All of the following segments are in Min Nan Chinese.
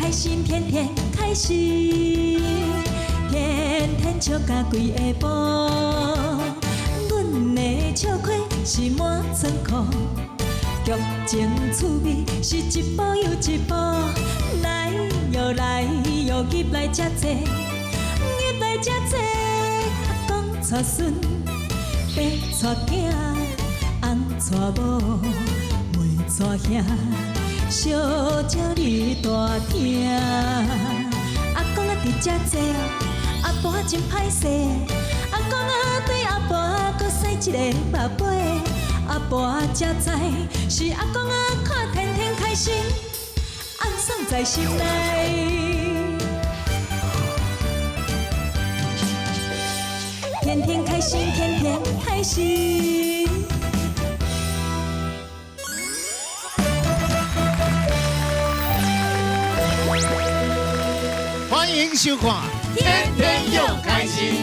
開心，天天開心，天天笑甲規下晡。阮的笑虧是滿倉庫，劇情趣味是一步又一步。來喲來喲，入來遮濟，入來遮濟。阿公帶孫，爸帶囝，翁帶某，妹帶兄，相招你大廳。阿公啊佇遮坐，阿婆真歹勢。阿公啊對阿婆閣使一个目尾，阿婆才知是阿公啊看天天開心，暗爽在心內。天天開心，天天開心。歡迎收看《天天又開心》。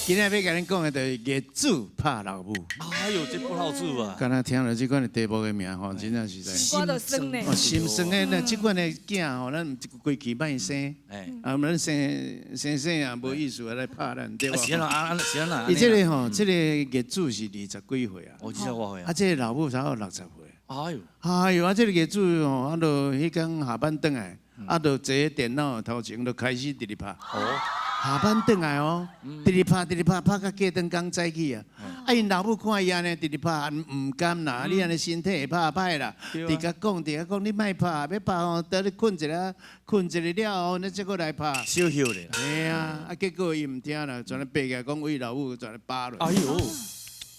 今仔欲共恁講的就是業主拍老母。哎呦，這不老主啊！敢若聽著這款的題目的名吼，真正是在。我就酸呢。哦，心酸的那這款的囝吼，咱規氣莫生。啊，咱生生生也無意思來拍咱，對無？是啊，啊是啊。伊這个吼，這个業主是20幾歲啊。哦，20外歲啊。啊，這个老母才有60歲。哎呦。哎呦，啊，這个業主吼，啊，就彼工下班轉來，啊，就坐佇電腦頭前，就開始佇咧拍。哦。下班轉來哦，佇咧拍，佇咧拍，拍到隔頓工早起啊！啊，𪜶老母看伊按呢佇咧拍，毋甘啦，你按呢身體會拍歹啦，佇共講，佇共講，你莫拍，欲拍吼，等你睏一下，睏一下了後，你才閣來拍。小休咧。嘿啊，啊結果伊毋聽啦，全咧爬起來講為老母全咧巴落。哎呦！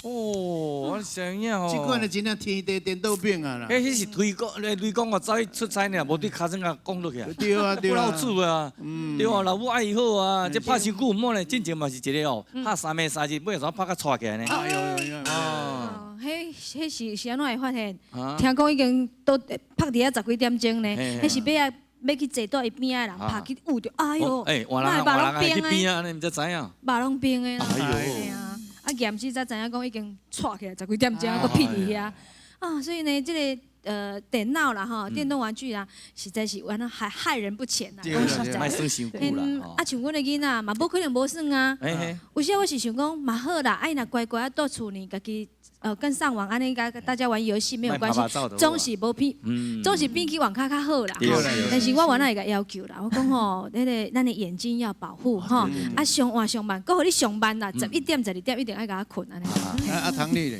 哦，我知影吼。這款的真正天地顛倒變啊啦！欸，彼是推廣，雷公我走去出差爾，無對尻川共講落去啊。對啊對啊。不老主啊，對啊，老母愛伊好啊，這拍傷久毋好呢，進前嘛是一个哦，拍三暝三日，尾怎拍甲掣起來呢？哎呦呦！哦，彼是按怎會發現？聽講已經都拍佇遐十幾點鐘呢，彼是欲啊欲去坐佇伊邊仔的人拍去捂著，哎呦，欸，換人換人去邊仔，你毋才知影。肉攏冰的啦。哎呦。啊，驗死才知影講已經掣起來十幾點鐘，閣屁佇遐啊！所以呢，這个電腦啦吼，電動玩具啦，實在是原來害害人不淺啦。講實在，莫耍傷久啦。啊，像阮的囡仔嘛，無可能無耍啊。有時我是想講嘛好啦，啊伊若乖乖啊，蹛厝呢，家己跟上網按呢，共大家玩遊戲沒有關係，總是無比，總是比去網咖較好啦。但是我原來會共要求啦，我講吼，那个咱的眼睛要保護吼，啊上晚上慢，閣予你上慢啦，11點、12點一定愛共我睏按呢。啊唐麗咧？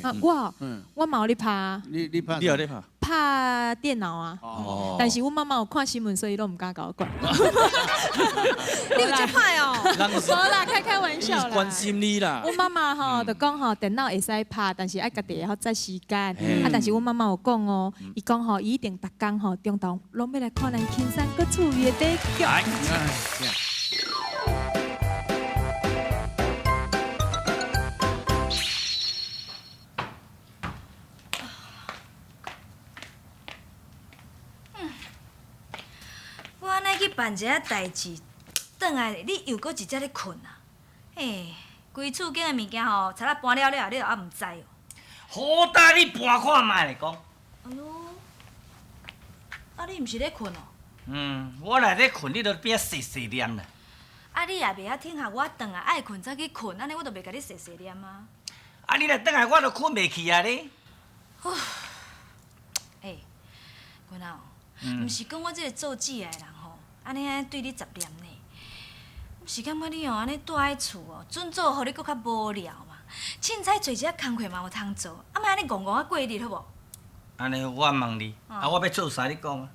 我嘛有咧拍。你拍？你有咧拍？拍電腦啊，但是阮媽媽有看新聞，所以攏毋敢共我管。你有這歹哦？無啦，開開玩笑啦。關心你啦。阮媽媽吼就講吼，電腦會使拍，但是愛家己會曉節時間。啊，但是阮媽媽有講哦，伊講吼，伊一定逐工吼中晝攏欲來看咱輕鬆閣趣味的短劇。我按呢去辦一下代誌，轉來你又閣一直咧睏啊！嘿，規厝間的物件吼，賊仔搬了了，你都猶毋知哦。好膽你搬看覓咧講。哎喲，啊你毋是咧睏哦？嗯，我若咧睏，你就變細細念啦。啊你也袂曉聽候我轉來愛睏才去睏，按呢我就袂共你細細念啊。啊你若轉來，我就睏袂去啊咧。欸，君仔，毋是講我這个做姊的人吼，按呢對你雜念呢，毋是感覺你哦按呢蹛佇厝哦，準做予你閣較無聊嘛。凊彩揣一下工課嘛有通做，啊莫按呢戇戇啊過日好無？按呢我問你，啊我欲做啥你講啊？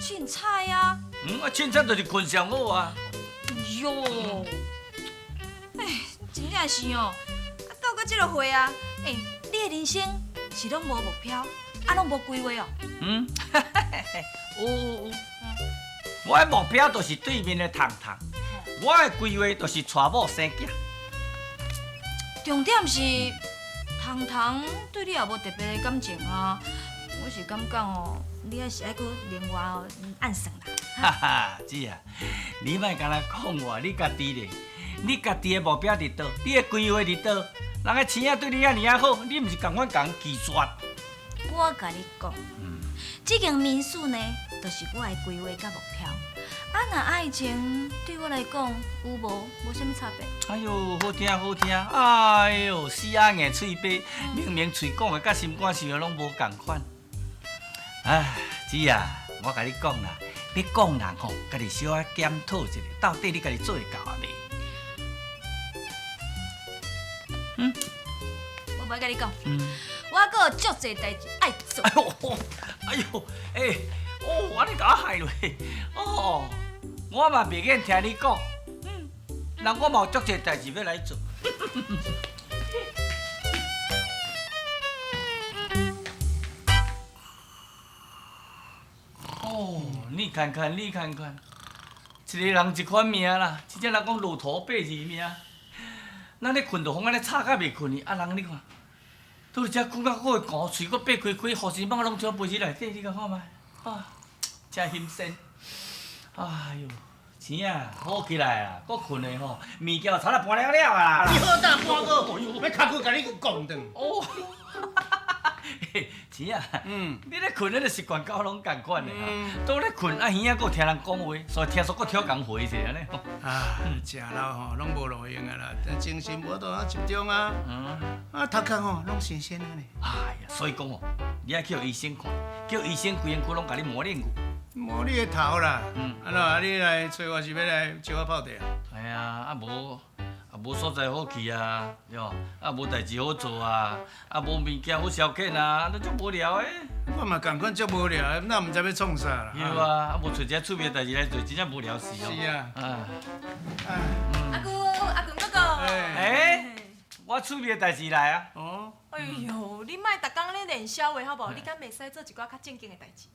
凊彩啊。嗯，啊凊彩就是睏上好啊。喲，哎，真正是哦，啊到閣這个歲啊，欸，你的人生是攏無目標，啊攏無規劃哦。嗯，有有有，我的目標就是對面的糖糖，我的規劃就是娶某生囝。重點是糖糖對你也無特別的感情啊，我是感覺哦，你還是愛閣另外哦按算啦。哈哈，姊啊，你莫干焦講我，你家己咧，你家己的目標佇佗，你的規劃佇佗，人个生仔對你遐爾好，你毋是仝款共人拒絕？我共你講，這間民宿呢，就是我的規劃佮目標。啊，若爱情对我来讲有无无啥物差别。哎哟，好听好听，哎哟，死鸭硬喙白，明明喙讲的佮心肝想的拢无仝款。哎，姊啊，我共你讲啦，欲讲人吼，家己小可检讨一下，到底你家己做会到啊未？嗯，我无爱佮你讲，我阁有足济代志爱做。哎哟，哎哟，欸，哦，按呢共我害落，哦，我嘛袂瘾听你讲，人我嘛有足济代志欲来做。哦，你看看，你看看，一个人一款命啦，真正人讲路途百字命。咱咧睏就予按呢吵甲袂睏去，啊人你看，倒伫遮睏甲阁会寒，喙阁擘开开，雨丝蠓拢从被子内底，你共看觅，啊，真心酸。哎哟，钱啊，好起来啊，阁睏的吼，物件贼仔搬了了啊！你好胆搬过，欲尻骨共你摃转。哦，钱啊，你咧睏彼个习惯佮我拢仝款的啦。倒咧睏，啊耳仔阁有听人讲话，所以听说阁挑共回者按呢。啊，食老吼拢无路用啊啦，精神无法度集中啊。啊，头壳吼拢新鲜啊呢。哎呀，所以讲哦，你爱去予医生看，叫医生规身躯拢共你磨练过。磨你的头啦。按怎啊？你来揣我是欲来招我泡茶啊？哎呀，啊无。啊，无所在好去啊，对无？啊，无代志好做啊，啊，无物件好消遣啊，都足无聊的。我嘛仝款足无聊的，哪毋知欲创啥啦？对啊，啊，无揣一个趣味的代志来做，真正无聊死哦。是啊。啊。阿舅，阿舅哥哥。欸，我趣味的代志来啊。哦。哎哟，你莫逐工咧练痟话好无？你敢袂使做一寡较正经的代志？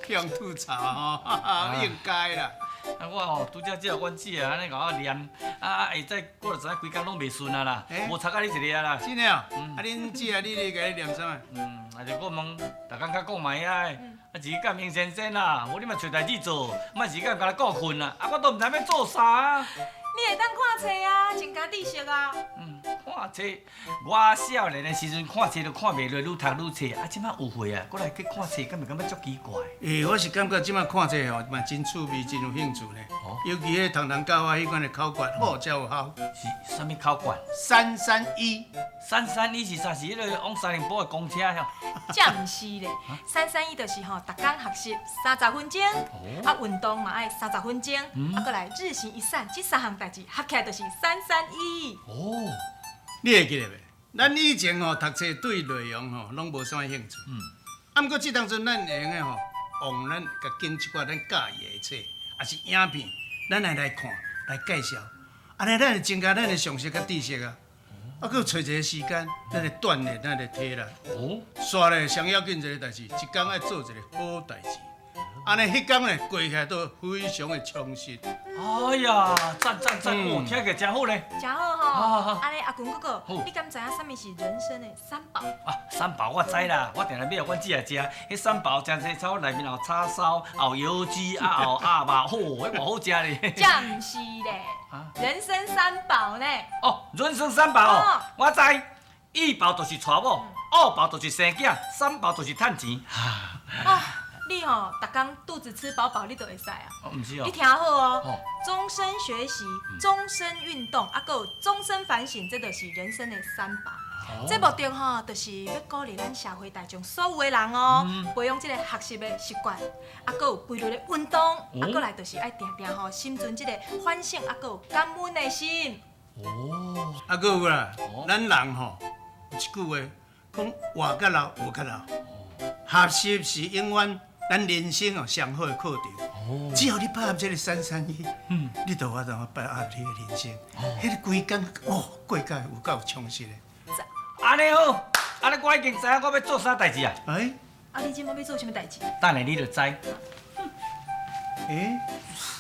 去予吐槽吼，应该啦。啊，我吼拄才接阮姊啊，按呢共我念，啊啊，下早我就知影规工拢袂顺啊啦，无插甲你一个啊啦。真的哦？啊，恁姊啊，你咧共伊念啥物？啊就我问，逐工较讲觅遐的，啊时间明先生啦，无你嘛揣代志做，莫时间干焦顾困啦，啊我都毋知欲做啥啊。你会当看册啊，增加知识啊。看册，我少年的时阵看册都看袂落，愈读愈册。啊，这摆有岁啊，阁来去看册，敢会感觉足奇怪？欸，我是感觉这摆看册吼，嘛真趣味，真有兴趣呢。哦。尤其彼唐唐教我彼款的口诀，好，才有效。是啥物口诀？331。331是啥？是彼个往三重埔的公车吼？这毋是咧，331就是吼，逐工学习30分钟，啊运动嘛爱30分钟，啊阁来日行一善，这三项代志合起来就是331。哦。你会记得袂？咱以前吼读册对内容吼拢无啥兴趣。啊，毋过这当阵咱会用的吼，往咱共拣一寡咱佮意的册，抑是影片，咱来看，来介绍。按呢，咱会增加咱的常识佮知识啊。啊，阁揣一个时间，咱来锻炼咱的体力。哦。煞咧，上要紧一个代志，一工爱做一个好代志。按呢，彼工咧过起来都非常的充实。哎呀，赞赞赞！哦，听起来真好咧。真好吼！按呢，阿群哥哥，你敢知影啥物是人生的三宝？啊，三宝我知啦，我定定买予阮姊来食。彼三宝真济，草内面有叉烧，有油鸡，啊有鸭肉，吼，彼偌好食咧。这毋是咧，人生三宝呢。哦，人生三宝哦，我知，一宝就是娶某，二宝就是生囝，三宝就是趁钱。哦。你吼，逐工肚子吃饱饱，你就会使啊。哦，毋是哦。你听好哦，终身学习、终身运动，啊，阁有终身反省，这就是人生的三宝。这目的吼，就是欲鼓励咱社会大众所有的人哦，培养这个学习的习惯，啊，阁有规律的运动，啊，阁来就是爱定定吼，心存这个反省，啊，阁有感恩的心。哦。啊，阁有啦，咱人吼有一句话，讲活甲老，学甲老。学习是永远咱人生哦上好的课程。只要你配合这个331，你就有法度配合你的人生。彼个规工哦，过甲有够充实的。按呢好，按呢我已经知影我欲做啥代志啊。欸，啊，你这摆欲做啥物代志？等下你就知。欸，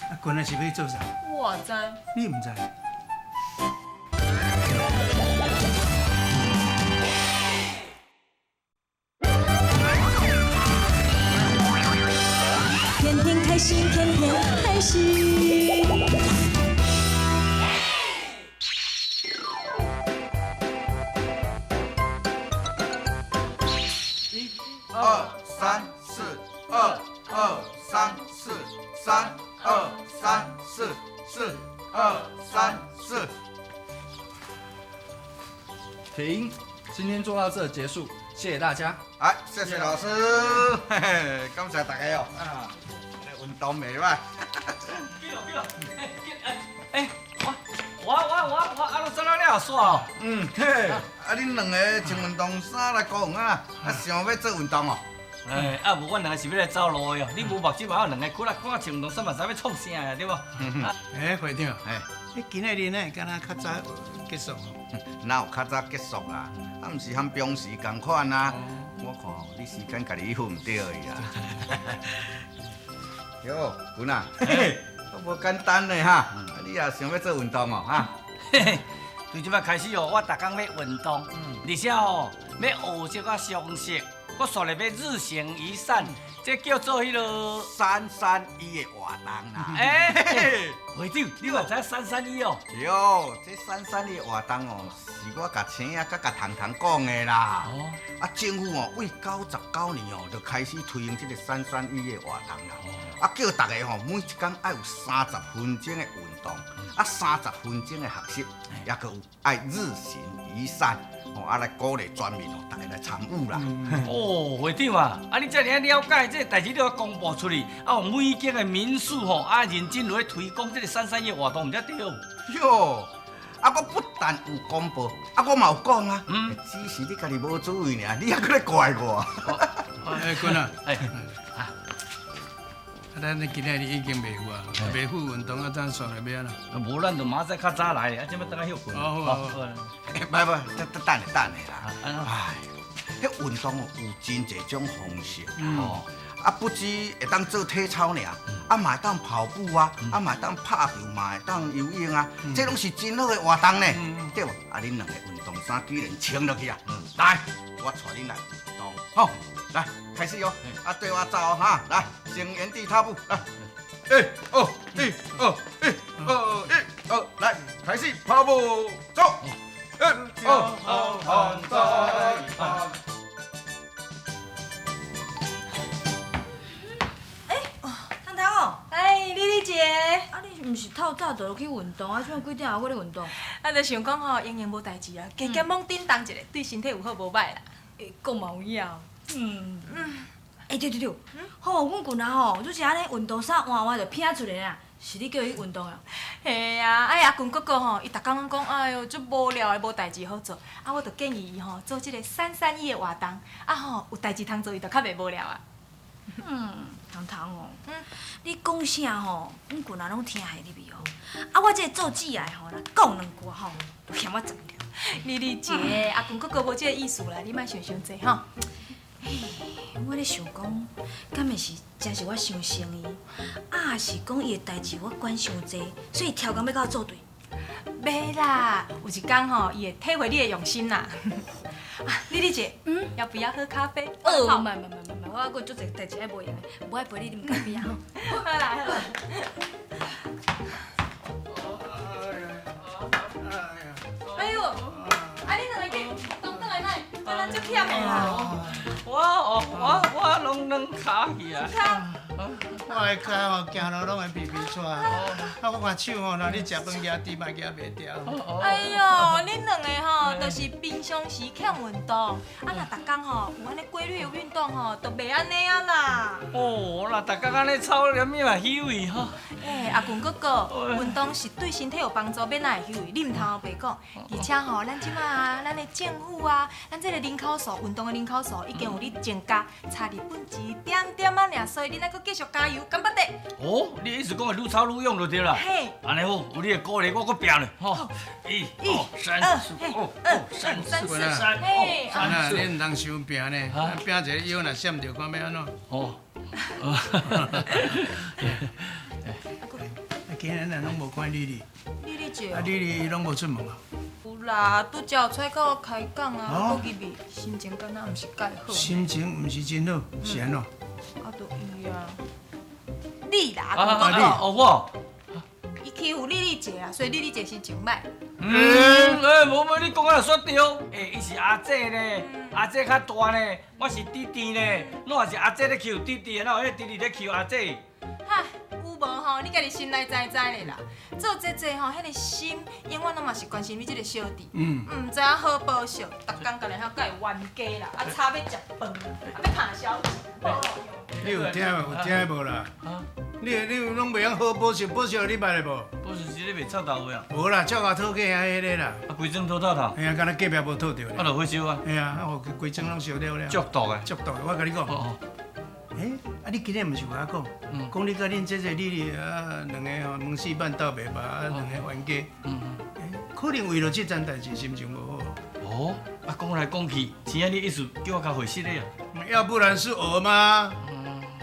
啊，原来是欲做啥？我知。你毋知？天天开心，天天开心。一、二、三、四，二、二、三、四。今天做到這結束，謝謝大家。哎，謝謝老師，嘿嘿，感謝大家哦。啊，運動袂歹。哎，我我我我啊，攏做了了煞哦。嗯，嘿，啊，恁兩个穿運動衫來公園啊，啊，想欲做運動哦？哎，啊無，阮兩个是欲來走路的哦。你無目睭嘛有兩个窟啊，看穿運動衫嘛知欲創啥啊，對無？哎，會長，哎，你今仔日哪會敢若較早結束？哪有較早結束啦？啊，毋是和平時仝款啊。我看你時間家己付毋對去啦。喲，君啊，都無簡單呢哈！你也想欲做運動哦，哈？對這擺開始哦，我逐工欲運動，而且哦，欲學這個常識，閣煞來欲日行一善，這叫做彼个331的活動啦。欸，會長，你嘛知三三一哦？對，這三三一的活動哦，是我共青仔佮共糖糖講的啦。哦。啊，政府哦，為99年哦，就開始推行這个三三一的活動啦。啊，叫大家吼，每一工愛有30分鐘的運動，啊，30分鐘的學習，抑閣有愛日行一善，哦，啊來鼓勵全民哦，大家來參與啦。哦，會長啊，啊你這爾了解這个代誌，你著公布出去，啊，每間的民宿吼，啊認真落去推廣這个三三一活動，毋才對。喲，啊，我不但有公布，啊，我嘛有講啊，只是你家己無注意爾，你還閣咧怪我。哎，君啊，哎。啊，咱今仔日已經袂赴啊，袂赴運動啊，咱煞來欲按怎？無，咱就明仔載較早來，啊，這擺轉來歇睏。哦，好，好。不不，等等下等下啦。哎，彼運動哦，有真濟種方式哦。啊，不止會當做體操爾，啊，嘛會當跑步啊，啊，嘛會當拍球，嘛會當游泳啊，這攏是真好的活動呢，對無？啊，恁兩个運動衫既然穿落去啊，來，我帶恁來運動，好，來開始哦，啊，對我走哈，來，先原地踏步，來，一、二、一、二、一、二、一、二，來，開始跑步，走，一、二、二、三、哎，麗麗姐，啊，你毋是透早就去運動，啊，怎幾點猶閣咧運動？啊，就想講吼，閒閒無代誌啊，加減猛振動一下，對身體有好無歹啦。欸，講嘛有影。嗯嗯。欸，對對對，吼，阮舊仔吼，就是按呢運動衫換換就拼出來啊，是你叫伊運動啊？嘿啊，哎阿群哥哥吼，伊逐工攏講，哎喲，足無聊的，無代誌好做，啊，我就建議伊吼做這个331的活動，啊吼，有代誌通做，伊就較袂無聊啊。嗯，糖糖哦，你講啥吼，阮舊仔攏聽會入去哦。啊，我這个做姊的吼，若講兩句吼，就嫌我雜了。麗麗姐，阿群哥哥無這个意思啦，你莫想傷濟吼。我咧想講，敢會是真是我傷生伊，啊，是講伊的代誌我管傷濟，所以超工欲佮我作對。袂啦，有一工吼，伊會體會你的用心啦。啊，麗麗姐，嗯，要不要喝咖啡？哦，莫莫莫莫莫，我還閣有足濟代誌愛無閒的，無愛陪你啉咖啡啊！好啦好啦。哎呦，啊你兩个去東轉來哪？敢若足忝的啦。我哦，我攏軟跤去啊。我的跤吼，行路攏會皮皮掣。啊，我看手吼，若咧食飯舉豬嘛舉袂牢。哎喲，恁兩个吼，就是平常時欠運動，啊若逐工吼有按呢規律的運動吼，就袂按呢啊啦。哦，若逐工按呢操，連命嘛休去吼。欸，阿群哥哥，運動是對身體有幫助，欲哪會休去？你毋通白講。而且吼，咱這馬啊，咱的政府啊，咱這个人口數，運動的人口數已經有咧增加，差日本一點點仔爾，所以恁愛閣繼續加油，干巴得。哦，你意思講會愈操愈勇就對啦。嘿。按呢好，有你的鼓勵，我閣拼咧。吼，一、二、三、四、五、三、四、三、三、四。你毋通傷拼呢，拼一个腰若閃著，看欲按怎？哦。啊，今日咱攏無看麗麗。麗麗姐。啊，麗麗伊攏無出門啊？有啦，拄才有出來佮我開講啊，閣入去，心情敢若毋是蓋好。心情毋是真好，是按怎？啊，就伊啊，你啦，啊你，哦我，伊欺負麗麗姐啊，所以麗麗姐心情歹。嗯，欸，無無，你講啊煞對，欸，伊是阿姐呢，阿姐較大呢，我是弟弟呢，哪是阿姐咧欺負弟弟，哪有彼個弟弟咧欺負阿姐？哈，有無吼？你家己心內知知咧啦。做姐姐吼，彼个心永遠攏嘛是關心你這個小弟。毋知影好報惜，逐工共人遐佮伊冤家啦，啊吵欲食飯，啊欲拍消息。你有聽無？有聽無啦？你有攏袂曉好報惜，報惜你捌的無？報惜是咧袂臭豆的啊？無啦，臭甲討價遐彼个啦。啊，規庄討臭頭。嘿啊，敢若隔壁無討著咧。啊，就火燒啊。嘿啊，啊，予規庄攏燒了了。足毒的。足毒的，我共你講。欸，啊，你今日毋是有共我講，講你佮恁姐姐你哩啊兩個吼門四板鬥袂罷，啊兩個冤家。可能為了這件代誌心情無好。哦，啊講來講去，錢啊你意思叫我共回失的啊？要不然是我嗎？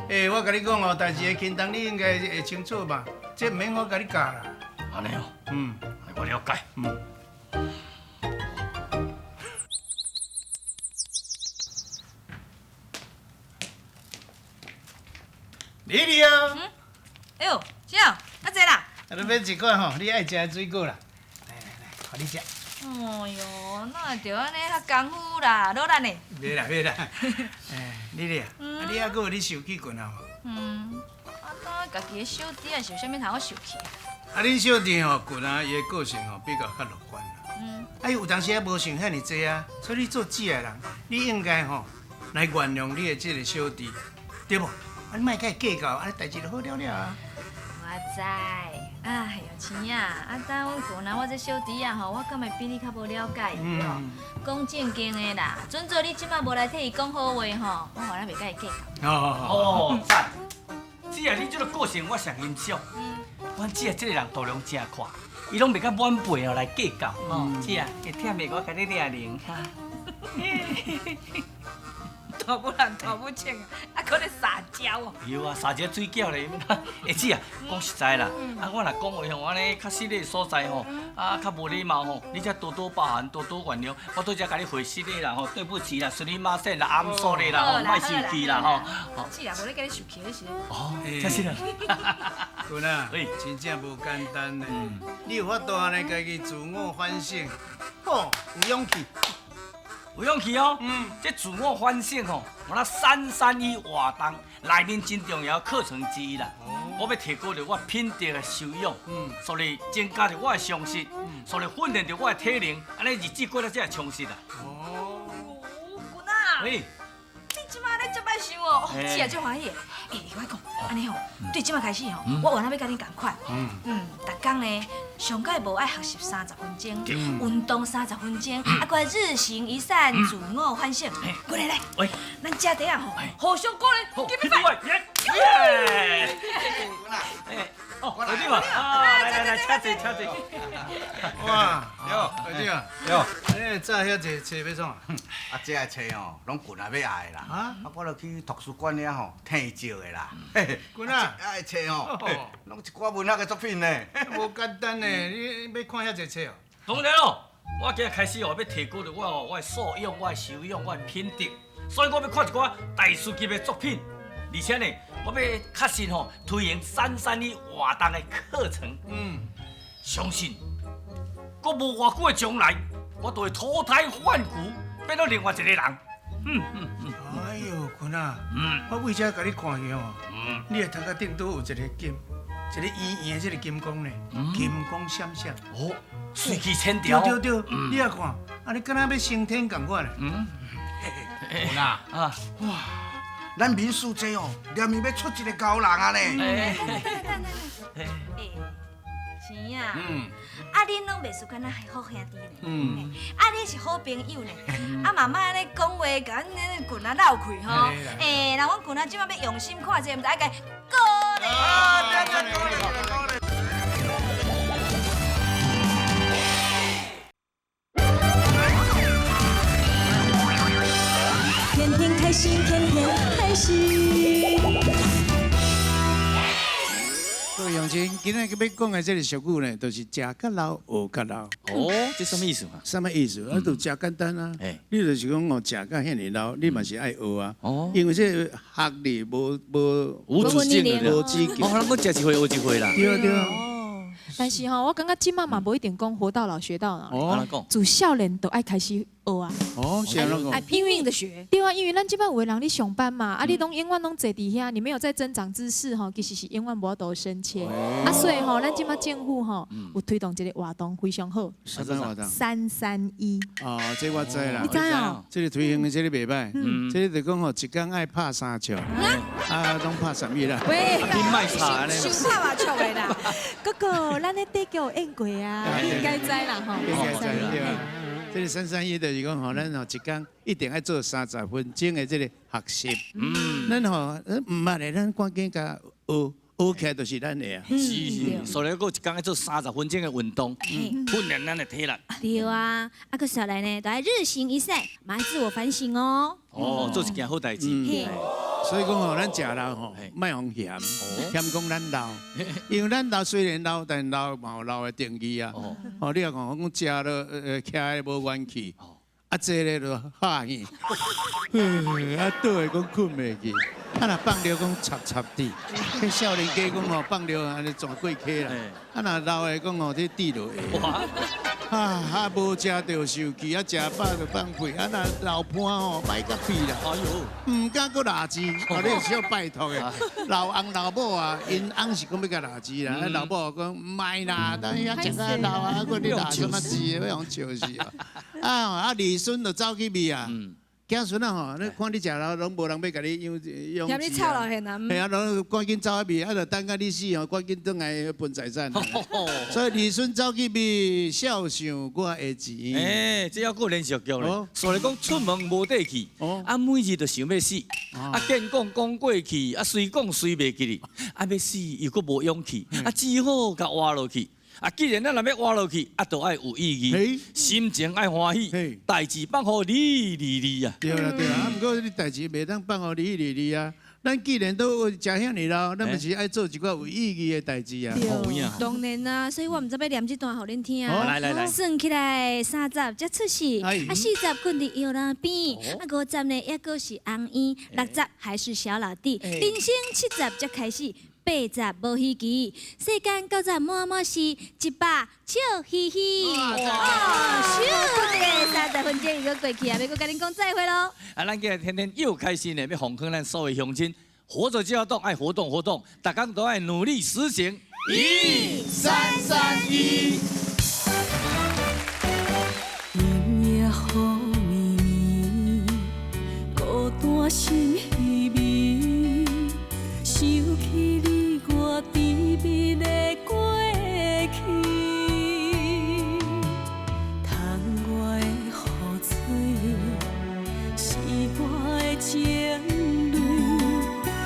欸，我共你講哦，代誌的輕重你應該會清楚吧？這毋免我共你教啦。按呢哦。我了解。莉莉啊。哎喲，姐，啊坐啦。啊，你買一罐吼，你愛食的水果啦。來來來，予你食。哎喲，哪會著按呢較功夫啦，努力呢。袂啦袂啦。哎，莉莉啊，啊你猶閣有咧受氣棍啊？嗯，啊，當家己的小弟啊，是有啥物通好受氣啊？啊，恁小弟吼，棍啊，伊的個性吼比較較樂觀啦。啊，伊有當時也無想遐爾濟啊，所以你做姊的人，你應該吼來原諒你的這個小弟，對無？啊，你莫共伊計較，按呢代誌就好了了啊。我知，哎喲，錢啊，啊，等阮舊人我這小弟啊吼，我敢會比你較無了解伊哦。講正經的啦，準做你這擺無來替伊講好話吼，我予咱袂共伊計較。哦，讚！姊啊，你這个個性我上欣賞。阮姊啊，這个人度量真闊，伊攏袂佮晚輩哦來計較。哦，姊啊，會忝的我共你掠零哈。大母人大母穿，啊，閣咧撒嬌哦。有啊，撒一个水饺咧。欸，姊啊，講實在啦，啊，我若講話吼，按呢較失禮的所在吼，啊，較無禮貌吼，你才多多包涵，多多原諒。我拄才共你回失禮啦吼，對不起啦，すみません啦，I'm sorry 啦，吼，莫生氣啦吼。姊啊，無咧共你受氣，你是？哦，這是啦。君啊，真正無簡單呢。你有法度按呢家己自我反省，吼，有勇氣。有勇氣哦，這自我反省吼，我那331活動內面真重要課程之一啦。我欲提高著我品德的修養，所以增加著我的常識，所以訓練著我的體能，按呢日子過得才會充實啦。哦，君啊，喂，你這擺咧這擺想哦，姊也足歡喜的。欸，我講，按呢吼，對這擺開始吼，我原來欲佮恁仝款。逐工呢，上蓋無愛學習30分鐘，運動30分鐘，啊，閣日行一善，自我反省。過來來，咱食茶啊吼，互相鼓勵，給你拜。耶！哦，會長啊，來來來，請坐請坐。哇，喲，會長，喲，你早遐濟冊欲創啊？啊，這个冊吼，攏舊仔欲愛的啦。啊，我就去圖書館遐吼，聽借的啦。君啊，啊，冊吼，攏一寡文學的作品呢。無簡單呢，你欲看遐濟冊哦？當然咯，我今日開始哦，欲提高著我哦，我的素養、我的修養、我的品德，所以我欲看一寡大師級的作品，而且呢，我欲確信吼，推行331活動的課程。相信，閣無偌久的將來，我就會脫胎換骨，變做另外一個人。哎喲，君啊，我為這共你看去吼，你的頭殼頂拄有一個金，一個圓圓的這個金光呢，金光閃閃。哦，水氣千條。對對對，你也看，啊，你敢若欲升天仝款呢。君啊，啊，哇，咱民宿這哦，連面欲出一個高人啊呢。等等。錢啊，啊，恁攏袂輸敢若好兄弟呢，啊，恁是好朋友呢，啊，媽媽按呢講話，共阮恁群仔鬧開吼，欸，人阮群仔這擺欲用心看這，毋知愛共鼓勵。天天開心，天天開心。各位鄉親，今仔日欲講的這个俗語呢，就是食較老，學較老。哦，這啥物意思啊？啥物意思？啊，就誠簡單啊。你就是講哦，食到遐爾老，你嘛是愛學啊。哦。因為這個學歷無無止境的，無止境。哦，咱閣食一歲學一歲啦。對對。但是吼，我感覺這馬嘛無一定講活到老學到老。哦，自少年就愛開始學啊。哦，是按怎講？愛拼命的學。對啊，因為咱這擺有的人咧上班嘛，啊，你攏永遠攏坐佇遐，你沒有在增長知識吼，其實是永遠無法度升遷。啊，所以吼，咱這擺政府吼有推動一個活動非常好。啥活動？331。哦，這我知啦。你知哦？這個推行的這個袂歹。這個就講吼，一工愛拍三笑，啊，攏拍什麼啦？喂，你莫吵咧。傷拍嘛笑的啦。哥哥，咱的短劇有演過啊，你應該知啦吼。應該知對啊。這個331就是講吼，咱吼一工一定愛做30分鐘的這個學習。咱吼毋捌的，咱趕緊共學學起來就是咱的啊。是是，所以閣一工愛做30分鐘的運動，訓練咱的體力。對啊，啊，閣紲來呢，就愛日行一善，嘛愛自我反省哦。哦，做一件好代誌。所以講吼，咱食老吼，莫予嫌，嫌講咱老，因為咱老雖然老，但老嘛有老的定義啊。哦，你若講講食了徛的無元氣，啊坐咧就哈氣，啊倒的講睏袂去，啊若放尿講插插滴，彼少年家講吼放尿按呢轉過溪啦，啊若老的講吼這滴落下。啊啊！無食就受氣，啊食飽就放屁，啊若老伴吼歹甲屁啦，哎喲，毋敢閣垃圾，哦，你是小拜託的，老翁老母啊，𪜶翁是講欲共垃圾啦，啊老母講毋愛啦，等遐食甲老啊，閣你垃什麼字，欲予笑死啊！啊啊，兒孫就走去賣啊。子孫啊吼，你看你食老攏無人欲共你養養。嫌你臭老現啊！係啊，攏趕緊走去賣，啊，就等甲你死吼，趕緊轉來分財產。所以兒孫走去賣，孝想我的錢。欸，這猶閣連續劇咧。所以講出門無底氣，啊，每日都想欲死，啊，見講講過去，啊，隨講隨袂記哩，啊，欲死又閣無勇氣，啊，只好共活落去。啊，既然咱若欲活落去，啊，就愛有意義，心情愛歡喜，代誌放予你離離啊。對啦對啦，啊，毋過你代誌袂當放予你離離啊。咱既然都食遐爾老，咱毋是愛做一寡有意義的代誌啊。對。當然啊，所以我毋知欲念這段予恁聽。來來來。算起來30才出世，啊40睏佇搖籃邊，啊50呢猶閣是紅嬰，60還是小老弟，人生70才開始。80無稀奇，世間90滿滿是100笑嘻嘻。哦，咻的30分鐘又過去啊，欲閣共恁講再會囉。啊，咱今日天天又開心的，欲奉勸咱所有鄉親，活著就要動，愛活動活動，逐工都愛努力實行。1 3 3 1。今夜雨绵綿，孤單心稀微，想起你我甜蜜的過去，窗外的雨水是我的情淚，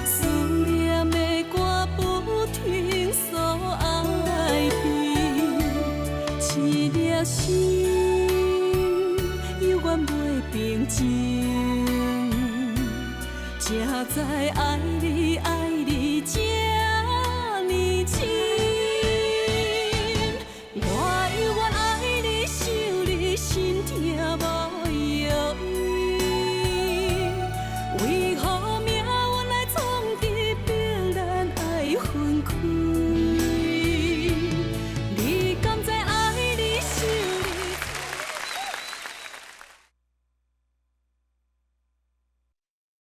思念的歌不停訴愛悲，一粒心猶原袂平靜，才知愛。